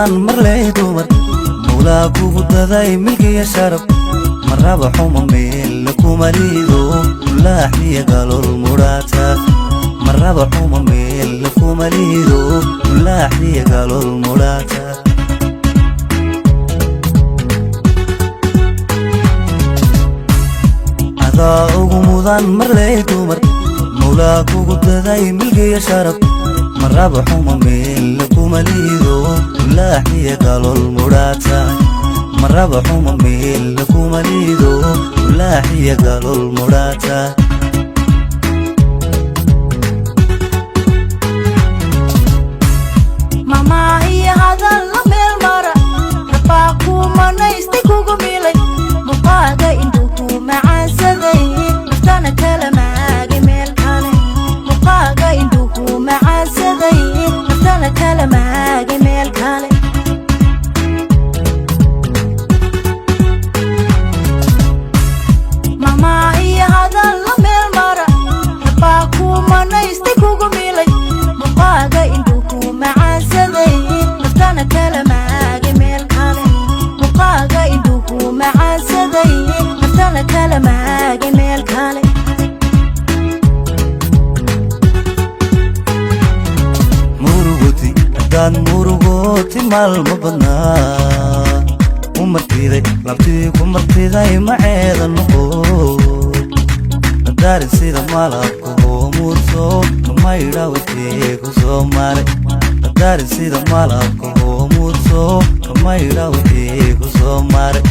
Mudan marley dumar, mawlaa kugu daday milkiya sharaf. Maraba xuma meel kuma liido, mulaaxiya galol mudhaata. Maraba xuma meel kuma liido, mulaaxiya galol mudhaata. Adaa ugu mudan marley dumar, mawlaa kugu daday milkiya sharaf. Maraba xuma meel kuma liido, mulaaxiya galol mudhaata. Maraba xuma meel kuma liido, mulaaxiya galol mudhaata. Mamaahiyo hadalla meel mara, rabaa kumanaystay kugu milay. Muuqaaga indhuhu macaansaday, naftana kala maagay meel kale. Muuqaaga indhuhu macaansaday, naftana kala maagay meel kale. Mamaahiyo hadalla meel mara, rabaa kumanaystay kugu milay. Muuqaaga indhuhu macaansaday, naftana kala maagay meel kale. Muuqaaga indhuhu macaansaday, naftana kala maagay meel kale. Murugoti haddaad murugooti maalma badnaa ku martiday, labtii ku martiday maceeda noqo. Madaarin sida malabka oo muurso, kamaydha wixii ku soo maray. Madaarin sida malabka oo muurso, kamaydha wixii ku soo maray.